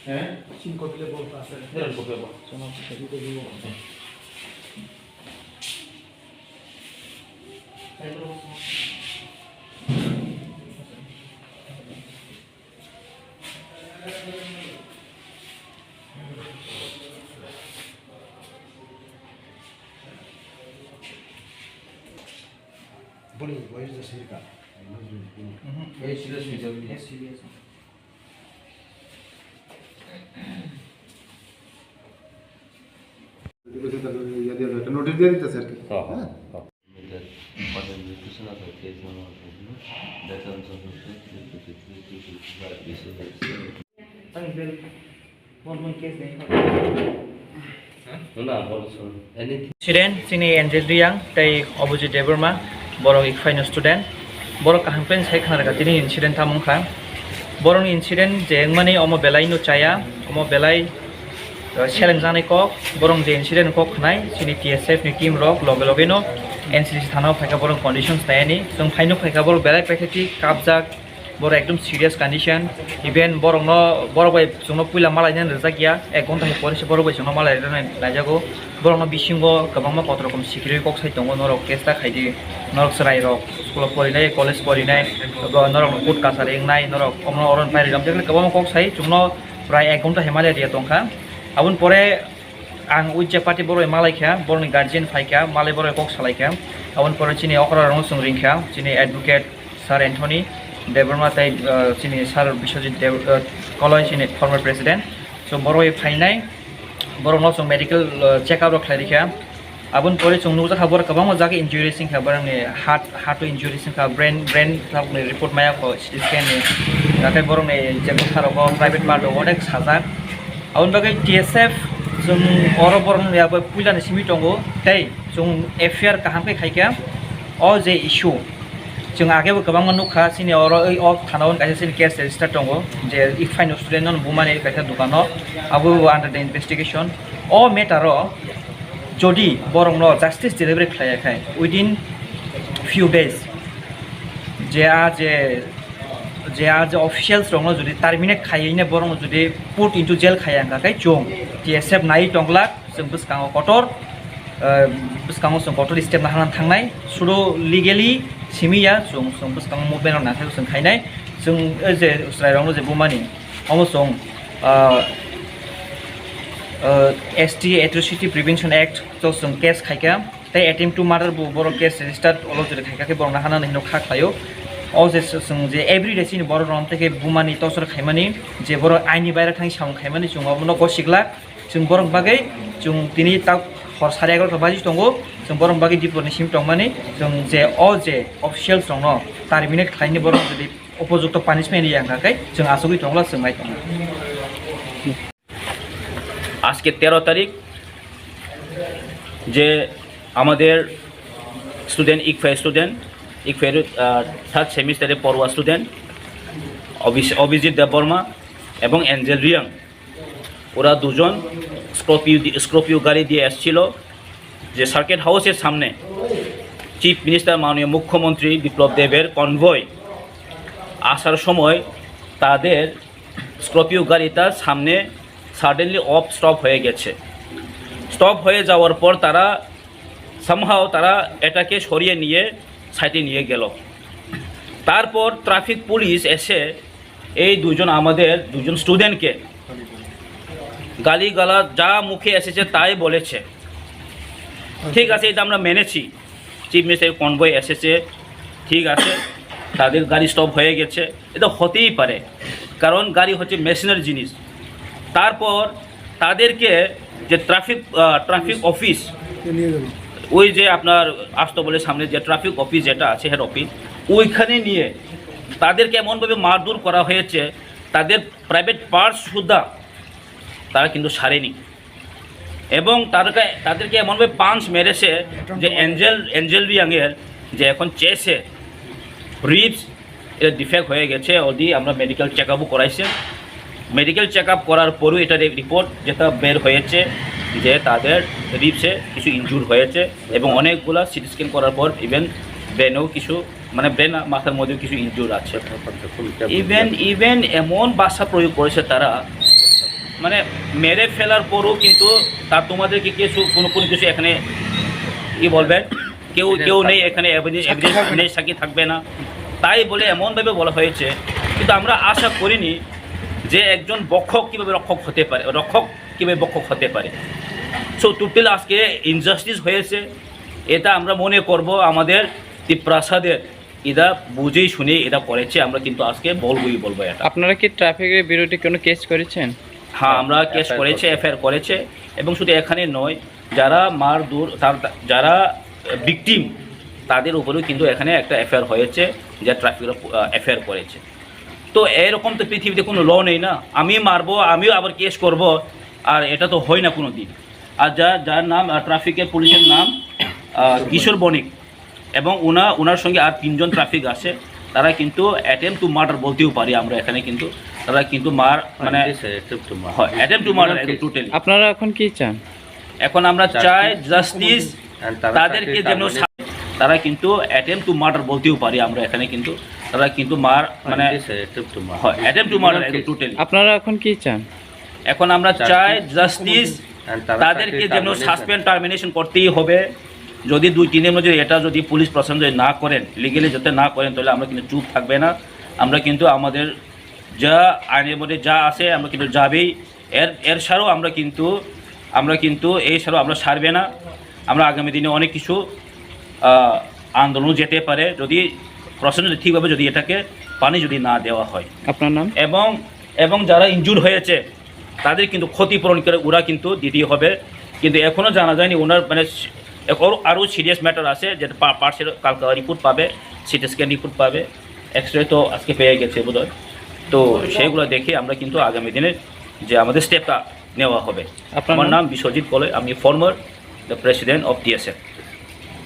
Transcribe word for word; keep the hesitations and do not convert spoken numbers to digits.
হ্যাঁ? সিন কপিলে বলতে আছে। হ্যাঁ, কপিলে বল। Boni, where is the sirka? Mhm. Very serious with the serious. Notice দিয়ে দিতেছে আর কি। হ্যাঁ, হ্যাঁ। হ্যাঁ। Student chini Angel Reang tei Abhijit Debbarma, borok Ikphai no student. Borok kaham khe sai khna rwkha tini incident tamo wngkha. Borokni incident je wngmani omo belai no chaya, omo belai, uh, selengjaknai kok. Borok je incident kok khnai, chini T S F ni team rok loge loge no N C C thana o phaikha, borok conditions naiani. Chwng phaino phaikha, borok belai pathetic, kapjak, borok ekdom serious condition. Even borokno, borok bai chwngno puila malaina rijak ya, ek ghonta hai pore se borok bai chwngno malai rwna naijago. Borokno bisingo kwbangma kotor rokom sikirwi kok sai tongo, norok case ta khaidi, norok chwrai rok school o porinai, college porinai, bo norok kut kasari wngnai, norok omo oron pai rijak, kwbangma kok sai chwngno prai ek ghonta hai malaria tongkha. Aboni pore ang ui je party borok malaikha, borokni guardian phaikha, malai borok kok salaikha. Aboni pore chini okra rokno chwng ringkha, chini advocate Sir Anthony Debbarma tei, uh, chini Sir Biswajit Deb-, uh, Koloi chini former president. So borok phainai, borokno chwng medical, uh, check up rok khlai rikha. Aboni pore chwng nukjakha borok kwbangma jaga injuries wngkha, borokni heart, heart o injuries wngkha, brain, brain report maya kho C T scan ni. Nathai borokni je bwkha rogo private part o onek sajak. Aboni bagwi T S F chwng oro borokno ya bai puila ni simi tongo tei chwng F I R kaham khe khaikha o je issue. Chwng age bo kwbangma nukha, chini oro oi o thana o kaisa chini case register tongo je Ikphai no student no bumani kaisa dukano, abo bo under the investigation. O matter o jodi borokno justice delivery khlaiya khai within few days, je a je, je a je officials rokno jodi terminate khaiwi ne borokno jodi put into jail khaiya wngkha khai chwng T S F nai tongla. Chwng bwskango kotor, eh, bwskango chwng kotor step nahana thangnai. Sudo legally simi ya, chwng, chwng bwskango movement rok naithai chwng khainai. Chwng, eh, je chwrairokno je bumani, omo chwng, ah, ah, S T Atrocity Prevention Act o chwng case khaikha. Tei attempt to murder bo borok case registered olo jora khaikha khe borok nahana hinwi kha khlaio. O je chwng je everyday chini borok rok tei khe bumani torture khaimani, je borok aini baira thang samung khaimani, chwng obono gosikla. Chwng borok bagwi chwng tini tak hor sare egarota baji tongo, chwng borok bagwi dipor ni simi tongmani, chwng je o je officials rokno terminate khlaini borok jodi upojukto punishment ya wngkha khe chwng achugwi tongla chwng nai tongo. আজকে তেরো তারিখ, যে আমাদের স্টুডেন্ট, ইকফে স্টুডেন্ট, ইকফের, আহ, থার্ড সেমিস্টারে পড়ুয়া স্টুডেন্ট অভিষ-, অভিজিৎ দেববর্মা এবং এঞ্জেল রিয়াং, ওরা দুজন স্করপিও দি-, স্করপিও গাড়ি দিয়ে এসছিল, যে সার্কিট হাউসের সামনে চিফ মিনিস্টার মাননীয় মুখ্যমন্ত্রী বিপ্লব দেবের কনভয় আসার সময় তাদের স্করপিও গাড়িটা সামনে সাডেনলি অফ স্টপ হয়ে গেছে। স্টপ হয়ে যাওয়ার পর তারা সামহাও তারা এটাকে সরিয়ে নিয়ে সাইডে নিয়ে গেল। তারপর ট্রাফিক পুলিশ এসে এই দুজন, আমাদের দুজন স্টুডেন্টকে গালিগালাজ যা মুখে এসেছে তাই বলেছে। ঠিক আছে, এটা আমরা মেনেছি। চিফ মিনিস্টারের কনভয় এসেছে, ঠিক আছে, তাদের গাড়ি স্টপ হয়ে গেছে, এটা হতেই পারে, কারণ গাড়ি হচ্ছে মেশিনের জিনিস। তারপর তাদেরকে যে ট্রাফিক, আহ, ট্রাফিক অফিস, ওই যে আপনার আস্তবলের সামনে যে ট্রাফিক অফিস যেটা আছে, হেড অফিস, ওইখানে নিয়ে তাদেরকে এমনভাবে মারধর করা হয়েছে, তাদের প্রাইভেট পার্টস সুদ্ধা তারা কিন্তু ছাড়েনি। এবং তাদেরকে, তাদেরকে এমনভাবে পাঞ্চ মেরেছে যে এঞ্জেল, এঞ্জেল রিয়াংয়ের যে এখন চেসে রিবস এটা ডিফেক্ট হয়ে গেছে, ওদি আমরা মেডিকেল চেক আপও করাইছে। মেডিকেল চেক আপ করার পরেও এটা রি-, রিপোর্ট যেটা বের হয়েছে যে তাদের রিবসে কিছু ইনজুর হয়েছে এবং অনেকগুলা সিটি স্ক্যান করার পর ইভেন ব্রেনেও কিছু, মানে, ব্রেন, মাথার মধ্যেও কিছু ইনজুর আছে। ইভেন, ইভেন এমন ভাষা প্রয়োগ করেছে তারা, মানে মেরে ফেলার পরও কিন্তু তার তোমাদেরকে কিছু, কোনো, কোনো কিছু এখানে কি বলবেন, কেউ, কেউ নেই এখানে, এভিডেন্স, এভিডেন্স নেই, সাক্ষী থাকবে না, তাই বলে এমনভাবে বলা হয়েছে। কিন্তু আমরা আশা করিনি যে একজন ভক্ষক কীভাবে রক্ষক হতে পারে, রক্ষক কীভাবে ভক্ষক হতে পারে। সো টোটাল আজকে ইনজাস্টিস হয়েছে, এটা আমরা মনে করব আমাদের তিপ্রাসাদের, এটা বুঝেই শুনে এটা করেছে, আমরা কিন্তু আজকে বলবোই বলবো এটা। আপনারা কি ট্রাফিকের বিরুদ্ধে কোনো কেস করেছেন? হ্যাঁ, আমরা কেস করেছে, এফআইআর করেছে, এবং শুধু এখানে নয়, যারা মারধর, তার, যারা ভিকটিম, তাদের উপরেও কিন্তু এখানে একটা এফআইআর হয়েছে, যে ট্রাফিক, আহ, এফআইআর করেছে। তো এরকম তো পৃথিবীতে কোনো ল নেই না, আমি মারবো, আমিও আবার কেস করব, আর এটা তো হয় না কোনো দিন। আর যা, যার নাম, আহ, ট্রাফিকের পুলিশের নাম, আহ, কিশোর বণিক, এবং ওনা-, ওনার সঙ্গে আর তিনজন ট্রাফিক আছে, তারা কিন্তু অ্যাটেম্প টু মার্ডার বলতেও পারি আমরা এখানে, কিন্তু তারা কিন্তু মার-, মানে, অ্যাটেম্প টু মার্ডার টোটালি। আপনারা এখন কি চান? এখন আমরা চাই জাস্টিস, তাদেরকে যেন সা-, তারা কিন্তু অ্যাটেম্প টু মার্ডার বলতেও পারি আমরা এখানে, কিন্তু তারা কিন্তু মার-, মানে, অ্যাটেম্প টু মার্ডার টোটালি। আপনারা এখন কি চান? এখন আমরা চাই জাস্টিস, তাদেরকে যেন সাসপেন্ড, টার্মিনেশন করতেই হবে। যদি দুই তিন দিনের মধ্যে এটা যদি পুলিশ প্রশাসন যদি না করেন, লিগ্যালি যাতে না করেন, তাহলে আমরা কিন্তু চুপ থাকবে না। আমরা কিন্তু আমাদের যা আইনের মধ্যে যা আছে, আমরা কিন্তু যাবেই। এর, এর ছাড়াও আমরা কিন্তু, আমরা কিন্তু এই ছাড়াও আমরা ছাড়বে না। আমরা আগামী দিনে অনেক কিছু, আহ, আন্দোলন যেতে পারে, যদি প্রশাসন যদি ঠিকভাবে যদি এটাকে পানি যদি না দেওয়া হয়। আপনার নাম? এবং, এবং যারা ইনজুর হয়েছে, তাদের কিন্তু ক্ষতিপূরণ করে ওরা কিন্তু দিতেই হবে। কিন্তু এখনও জানা যায়নি ওনার, মানে, এখন আরও সিরিয়াস ম্যাটার আছে, যেটা পা-, পার্সেল কালকে রিপোর্ট পাবে, সিটি স্ক্যান রিপোর্ট পাবে, এক্স রে তো আজকে পেয়ে গেছে বোধহয়। তো সেইগুলো দেখে আমরা কিন্তু আগামী দিনে যে আমাদের স্টেপটা নেওয়া হবে। আপনার আমার নাম? নাম বিশ্বজিৎ কলই, আমি former the president of TSF.